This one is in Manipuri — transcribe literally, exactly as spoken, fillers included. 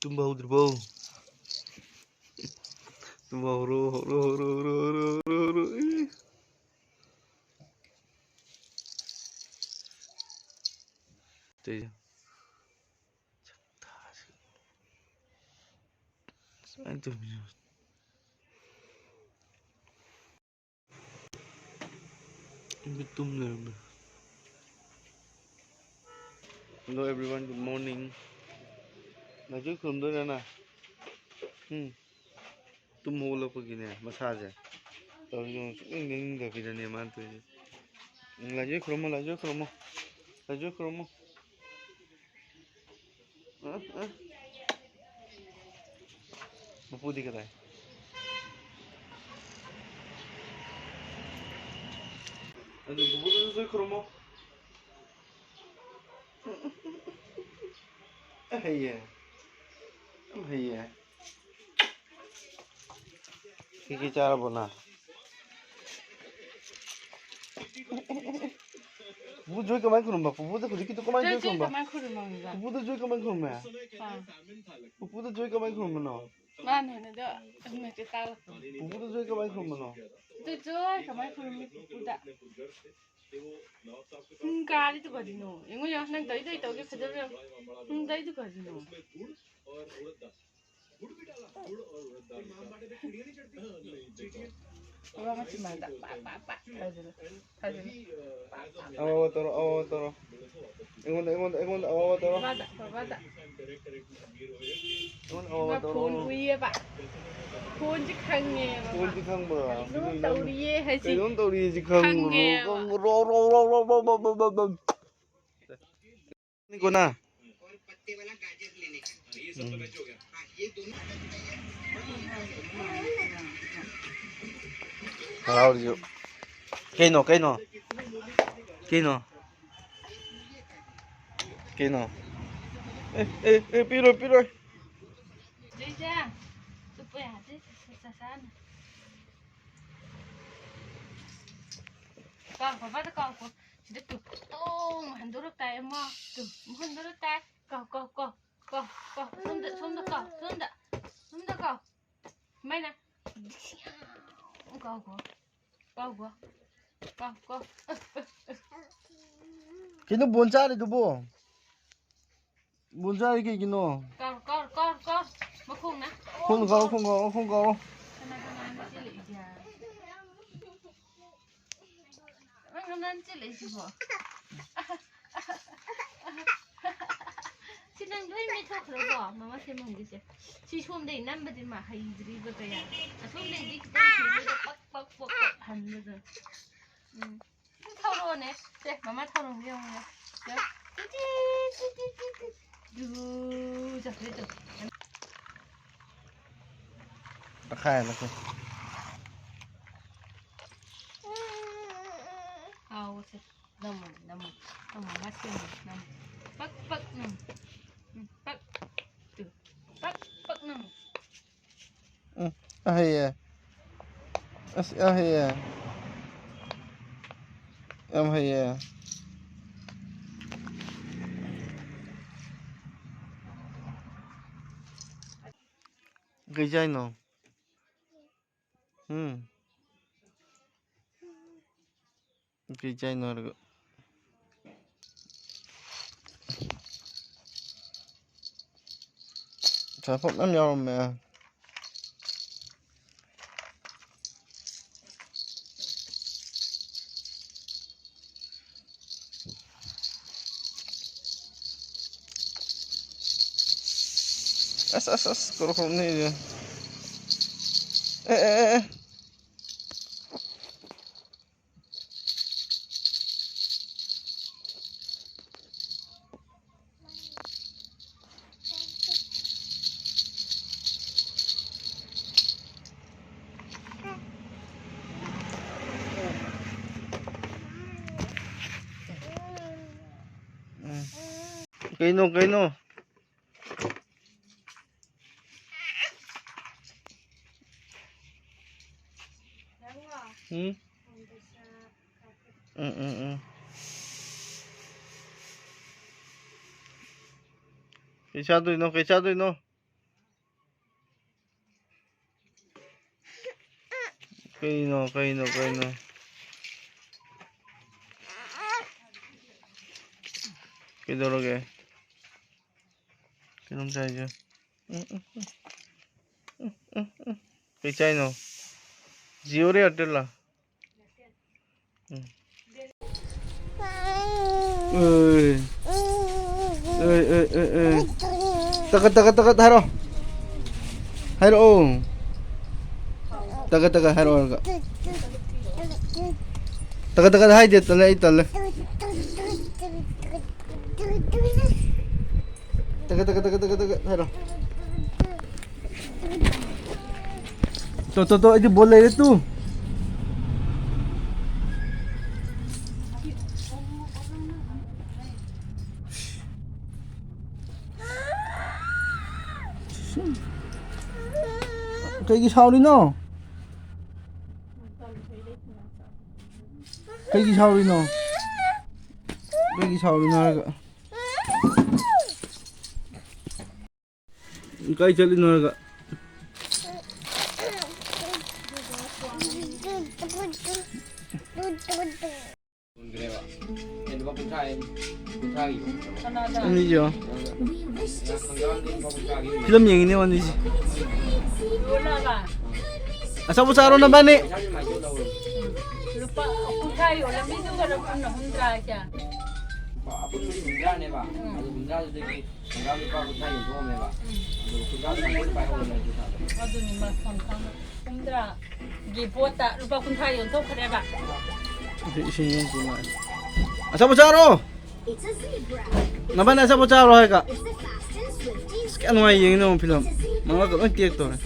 ꯇꯨꯝꯕ ꯍꯧꯗ꯭ꯔꯤꯕꯣ? ꯇꯨꯝꯕ ꯍꯧꯔꯣ, ꯍꯧꯔꯣ, ꯍꯧꯔꯣ, ꯍꯧꯔꯣ, ꯍꯧꯔꯣ, ꯍꯧꯔꯣ, ꯍꯧꯔꯣ꯫ ꯏ꯫ ꯇꯩ-, ꯁꯛꯇꯥꯁꯤ꯫ ꯁꯨꯃꯥꯏꯅ ꯇꯧꯕꯤꯔꯣ꯫ ꯑꯩꯗꯤ ꯇꯨꯝ ꯂꯩꯔꯝꯃꯦ꯫ Hello everyone, good morning. ꯂꯥꯏꯖꯣꯏ ꯈꯨꯔꯨꯝꯗꯣꯏꯔ ꯅꯪ? ꯎꯝ? ꯇꯨꯝ ꯍꯧꯒꯠꯂꯛꯄꯒꯤꯅꯦ ꯃꯁꯥꯁꯦ꯫ ꯇꯧꯔꯤꯁꯦ ꯌꯦꯡꯉꯣ, ꯁꯨꯛꯌꯦꯡ ꯌꯦꯡꯅꯤꯡꯗꯕꯤꯗꯅꯦ ꯃꯥꯅ ꯇꯧꯔꯤꯁꯦ꯫ ꯎꯝ, ꯂꯥꯏꯖꯣꯏ ꯈꯨꯔꯨꯝꯃꯣ, ꯂꯥꯏꯖꯣꯏ ꯈꯨꯔꯨꯝꯃꯣ꯫ ꯂꯥꯏꯖꯣꯏ ꯈꯨꯔꯨꯝꯃꯣ꯫ ꯑ, ꯑ꯫ ꯃꯄꯨꯗꯤ ꯀꯗꯥꯏ? ꯑꯗꯨ ꯄꯨꯄꯨꯗꯁꯨ ꯈꯨꯔꯨꯝꯃꯣ꯫ ꯍꯩꯌꯦ꯫ ꯌꯥꯝ ꯍꯩꯌꯦ꯫ ꯀꯩꯀꯩ ꯆꯥꯔꯕꯣ ꯅꯪ? ꯄꯨꯄꯨ ꯖꯣꯏ ꯀꯃꯥꯏ ꯈꯨꯔꯨꯝꯕ? ꯄꯨꯄꯨꯗ ꯍꯧꯖꯤꯛꯀꯤꯗꯣ ꯀꯃꯥꯏ ꯖꯣꯏ ꯖꯣꯏ ꯈꯨꯔꯨꯝꯕ? ꯀꯃꯥꯏ ꯈꯨꯔꯨꯝꯃꯤꯅꯣ? ꯄꯨꯄꯨꯗ ꯖꯣꯏ ꯀꯃꯥꯏ ꯈꯨꯔꯨꯝꯃꯦ? ꯑꯥ꯫ ꯄꯨꯄꯨꯗ ꯖꯣꯏ ꯀꯃꯥꯏ ꯈꯨꯔꯨꯝꯕꯅꯣ? ꯃꯥꯅ ꯍꯦꯟꯅꯗꯣ ꯑꯗꯨꯝ ꯍꯦꯛꯇ ꯇꯥꯛꯂꯛꯄꯅꯦ꯫ ꯄꯨꯄꯨꯗ ꯖꯣꯏ ꯀꯃꯥꯏ ꯈꯨꯔꯨꯝꯕꯅꯣ? ꯑꯗꯨ ꯖꯣꯏ ꯀꯃꯥꯏ ꯈꯨꯔꯨꯝꯃꯤ ꯄꯨꯄꯨꯗ? ꯎꯝ, ꯀꯥꯔꯤꯗꯨ ꯀꯔꯤꯅꯣ? ꯌꯦꯡꯉꯨ, ꯌꯦꯡꯉꯨ, ꯅꯪ ꯇꯧꯔꯤ, ꯇꯧꯔꯤ, ꯇꯧꯒꯦ ꯐꯖꯕ ꯌꯦꯡꯉꯨ꯫ ꯎꯝ, ꯇꯧꯔꯤꯗꯨ ꯀꯔꯤꯅꯣ? ꯋꯥ ꯃꯆꯤꯟ ꯃꯥꯟꯗ ꯄꯥꯛ, ꯄꯥꯛ, ꯄꯥꯛ ꯍꯥꯏꯖꯤꯜꯂꯨ꯫ ꯍꯥꯏꯖꯤꯜꯂꯨ꯫ ꯑꯋꯥ ꯇꯧꯔꯣ, ꯑꯋꯥ ꯇꯧꯔꯣ꯫ ꯑꯩꯉꯣꯟꯗ, ꯑꯩꯉꯣꯟꯗ, ꯑꯩꯉꯣꯟꯗ ꯑꯋꯥ ꯇꯧꯔꯣ꯫ ꯕꯕꯥꯗ, ꯕꯕꯥꯗ꯫ ꯑꯩꯉꯣꯟꯗ ꯑꯋꯥ ꯃꯥ ꯇꯧꯔꯣ꯫ ꯐꯣꯟ ꯎꯏꯌꯦꯕ꯫ ꯐꯣꯟꯁꯤ ꯈꯪꯉꯦꯕ ꯃꯥ꯫ ꯐꯣꯟꯁꯤ ꯈꯪꯕ꯭ꯔꯥ? ꯀꯩꯅꯣꯝ ꯇꯧꯔꯤꯌꯦ ꯍꯥꯏꯁꯤ ꯀꯩꯅꯣꯝ ꯇꯧꯔꯤꯌꯦ ꯁꯤ ꯈꯪꯕ꯭ꯔꯣ? ꯈꯪꯉꯦꯕ꯫ ꯔꯣ, ꯔꯣ, ꯔꯣ꯫ ꯅꯤꯀꯣꯅ꯫ ꯎꯝ꯫ ꯍꯔꯥꯎꯔꯤꯁꯨ꯫ ꯀꯩꯅꯣ, ꯀꯩꯅꯣ? ꯀꯩꯅꯣ? ꯀꯩꯅꯣ? ꯑꯦ, ꯑꯦ, ꯑꯦ, ꯄꯤꯔꯣꯏ, ꯄꯤꯔꯣꯏ꯫ ꯖꯤꯖꯥ, ꯆꯨꯞꯄ ꯌꯥꯗꯦ, ꯆꯥꯛ ꯆꯥꯅ꯫ ꯀꯥꯎꯈꯣ, ꯕꯥꯗ ꯀꯥꯎꯈꯣ꯫ ꯁꯤꯗ ꯇꯨ, ꯇꯣꯡ ꯍꯟꯗꯣꯔꯛ ꯇꯥꯏ ꯑꯃ꯫ ꯇꯨ, ꯑꯃꯨꯛ ꯍꯟꯗꯣꯔꯛ ꯇꯥꯏ꯫ ꯀꯥꯎ, ꯀꯥꯎ, ꯀꯥꯎ, ꯀꯥꯎ, ꯀꯥꯎ꯫ ꯁꯣꯝꯗ, ꯁꯣꯝꯗ ꯀꯥꯎ, ꯀꯥꯎ꯫ ꯀꯩꯅꯣ ꯕꯣꯟ ꯆꯥꯔꯤꯗꯨꯕꯣ? ꯕꯣꯟ ꯆꯥꯔꯤ ꯀꯩꯒꯤꯅꯣ? ꯀꯥꯎ, ꯀꯥꯎ, ꯀꯥꯎ, ꯀꯥꯎ꯫ ꯃꯈꯣꯡꯅ꯫ ꯈꯣꯡ ꯀꯥꯎ, ꯈꯣꯡ ꯀꯥꯎ, ꯈꯣꯡ ꯀꯥꯎ꯫ ꯀꯅꯥ ꯀꯅꯥꯅꯣ ꯆꯦꯜꯂꯛꯏꯁꯦ? ꯅꯪ ꯅꯪ ꯆꯦꯜꯂꯛꯏꯁꯤꯕꯣ? ꯁꯤ ꯅꯪ ꯂꯣꯏ ꯃꯦꯠꯊꯣꯛꯈ꯭ꯔꯕꯣ? ꯃꯃꯥ ꯁꯦꯝꯍꯟꯒꯦꯁꯦ꯫ ꯁꯤ ꯁꯣꯝꯗꯩ ꯅꯝꯕꯗꯤ ꯃꯥ ꯍꯩꯗ꯭ꯔꯤꯕ ꯀꯌꯥ꯫ ꯑꯁꯣꯝꯗꯩꯗꯤ ꯈꯤꯇꯪ ꯊꯦꯡꯕꯗ ꯄꯛ, ꯄꯛ, ꯄꯛ, ꯄꯛ ꯍꯟꯕꯗꯣ꯫ ꯎꯝ꯫ ꯊꯧꯔꯛꯑꯣꯅꯦ꯫ ꯁꯦ, ꯃꯃꯥ ꯊꯧꯔꯝꯒꯦ ꯌꯦꯡꯉꯨꯅꯦ꯫ ꯁꯦ꯫ ꯇꯤ, ꯇꯤ, ꯇꯤ, ꯇꯤ, ꯇꯤ, ꯇꯤ꯫ ꯗꯨ, ꯆꯠꯈ꯭ꯔꯦ ꯇꯨ꯫ ꯇꯛꯈꯥꯏꯍꯜꯂꯁꯦ꯫ ꯑꯥꯎ, ꯁꯦ꯫ ꯅꯝꯃꯣ, ꯅꯝꯃꯣ꯫ ꯅꯝꯃꯣ, ꯃꯥ ꯁꯦꯝꯃꯣ, ꯅꯝꯃꯣ꯫ ꯄꯛ, ꯄꯛ ꯅꯝꯃꯣ꯫ ꯎꯝ, ꯄꯛ꯫ ꯇꯨ꯫ ꯄꯛ, ꯄꯛ ꯅꯝꯃꯣ꯫ ꯎꯝ, ꯌꯥꯝ ꯍꯩꯌꯦ꯫ ꯑꯁ, ꯌꯥꯝ ꯍꯩꯌꯦ꯫ ꯌꯥꯝ ꯍꯩꯌꯦ꯫ ꯀꯩ ꯆꯥꯏꯅꯣ? ꯎꯝ꯫ ꯀꯩ ꯆꯥꯏꯅꯣ ꯍꯥꯏꯔꯒ꯫ ꯑꯆꯥꯄꯣꯠ ꯃꯌꯥꯝ ꯌꯥꯎꯔꯝꯃꯦ꯫ ꯑꯁ, ꯑꯁ, ꯑꯁ, ꯀꯔꯣ, ꯀꯔꯣ, ꯅꯦ꯫ ꯑꯦ, ꯑꯦ, ꯑꯦ, ꯑꯦ꯫ ꯎꯝ꯫ ꯀꯩꯅꯣ, ꯀꯩꯅꯣ? ꯎꯝ? ꯎꯝ, ꯎꯝ, ꯎꯝ꯫ ꯀꯩ ꯆꯥꯗꯣꯏꯅꯣ? ꯀꯩ ꯆꯥꯗꯣꯏꯅꯣ? ꯀꯩꯅꯣ, ꯀꯩꯅꯣ, ꯀꯩꯅꯣ? ꯀꯩꯗꯧꯔꯒꯦ? ꯀꯩꯅꯣꯝ ꯆꯥꯏꯁꯦ꯫ ꯎꯝ, ꯎꯝ, ꯎꯝ꯫ ꯎꯝ, ꯎꯝ, ꯎꯝ꯫ ꯀꯩ ꯆꯥꯏꯅꯣ? ꯖꯤꯑꯣꯔ ꯑꯦꯌꯥꯔꯇꯦꯜꯂ? ꯎꯝ꯫ ꯑꯦ꯫ ꯑꯦ, ꯑꯦ, ꯑꯦ, ꯑꯦ꯫ ꯇꯒꯠ, ꯇꯒꯠ, ꯇꯒꯠ ꯍꯥꯏꯔꯣ꯫ ꯍꯥꯏꯔꯛꯑꯣ꯫ ꯇꯒꯠ, ꯇꯒꯠ ꯍꯥꯏꯔꯛꯑꯣ ꯍꯥꯏꯔꯒ꯫ ꯇꯒꯠ, ꯇꯒꯠ ꯍꯥꯏꯗꯦ, ꯇꯜꯂꯦ, ꯑꯩ ꯇꯜꯂꯦ꯫ ꯇꯒꯠ, ꯇꯒꯠ, ꯇꯒꯠ, ꯇꯒꯠ, ꯇꯒꯠ ꯍꯥꯏꯔꯣ꯫ ꯇꯣ, ꯇꯣ, ꯇꯣ, ꯑꯩꯗꯤ ꯕꯣꯜ ꯂꯩꯔꯦ ꯇꯨ꯫ ꯀꯩꯒꯤ ꯁꯥꯎꯔꯤꯅꯣ? ꯀꯩꯒꯤ ꯁꯥꯎꯔꯤꯅꯣ? ꯀꯩꯒꯤ ꯁꯥꯎꯔꯤꯅꯣ ꯍꯥꯏꯔꯒ? ꯀꯥꯏ ꯆꯠꯂꯤꯅꯣ ꯍꯥꯏꯔꯒ? ꯌꯣꯟꯈ꯭ꯔꯦꯕ꯫ ꯑꯦ, ꯂꯨꯄꯥ ꯀꯨꯟꯊ꯭ꯔꯥ ꯍꯥꯏ, ꯀꯨꯟꯊ꯭ꯔꯥꯒꯤ ꯌꯣꯟꯈ꯭ꯔꯕ꯫ ꯑꯅꯤꯁꯤꯔꯣ? ꯈꯪꯒ꯭ꯔꯥꯝꯗꯤ ꯂꯨꯄꯥ ꯀꯨꯟꯊ꯭ꯔꯥꯒꯤ ꯌꯣꯟꯈ꯭ꯔꯕ꯫ ꯐꯤꯂꯝ ꯌꯦꯡꯉꯤꯅꯦ ꯑꯅꯤꯁꯤ꯫ ꯌꯣꯜꯂꯕ? ꯑꯆꯥꯄꯣꯠ ꯆꯥꯔꯣ ꯅꯕꯥꯅꯤ꯫ ꯄꯩꯁꯥꯁꯦ ꯑꯗꯨꯃꯥꯏꯅ ꯇꯧ ꯂꯧꯔꯣ꯫ ꯂꯨꯄꯥ ꯀꯨꯟꯊ꯭ꯔꯥ ꯌꯣꯜꯂꯝꯃꯤꯗꯨꯒ ꯂꯨꯄꯥ ꯍꯨꯝꯗ꯭ꯔꯥ ꯍꯥꯏꯁꯦ꯫ ꯑꯄꯨꯟꯕꯗꯤ ꯍꯨꯝꯗ꯭ꯔꯥꯅꯦꯕ꯫ ꯎꯝ꯫ ꯑꯗꯨ ꯍꯨꯝꯗ꯭ꯔꯥꯗꯨꯗꯒꯤ ꯈꯪꯒ꯭ꯔꯥꯝ ꯂꯨꯄꯥ ꯀꯨꯟꯊ꯭ꯔꯥ ꯌꯣꯟꯊꯣꯛꯑꯝꯃꯦꯕ꯫ ꯎꯝ꯫ ꯑꯗꯨꯒ ꯈꯪꯒ꯭ꯔꯥꯝ ꯂꯨꯄꯥ ꯀꯨꯟꯊ꯭ꯔꯥ ꯌꯣꯟꯊꯣꯛꯑꯝꯃꯦꯕ꯫ ꯑꯗꯨꯅꯤ ꯃꯥ ꯐꯣꯟ ꯈꯪꯉꯦ꯫ ꯍꯨꯝꯗ꯭ꯔꯥꯒꯤ ꯄꯣꯠꯇ ꯂꯨꯄꯥ ꯀꯨꯟꯊ꯭ꯔꯥ ꯌꯣꯟꯊꯣꯛꯈ꯭ꯔꯦꯕ꯫ ꯑꯗꯨ ꯏꯁꯤꯡ ꯌꯣꯟ ꯄꯨ ꯂꯥꯛꯑꯦ꯫ ꯑꯆꯥꯄꯣꯠ ꯆꯥꯔꯣ! ꯅꯕꯥꯅꯤ ꯑꯆꯥꯄꯣꯠ ꯆꯥꯔꯣ ꯍꯥꯏꯒ꯫ ꯑꯁ, ꯀꯌꯥ ꯅꯨꯡꯉꯥꯏ ꯌꯦꯡꯉꯤꯅꯣ ꯐꯤꯂꯝ꯫ ꯃꯉꯛꯀ ꯂꯣꯏ ꯇꯦꯛꯇꯧꯔꯦ꯫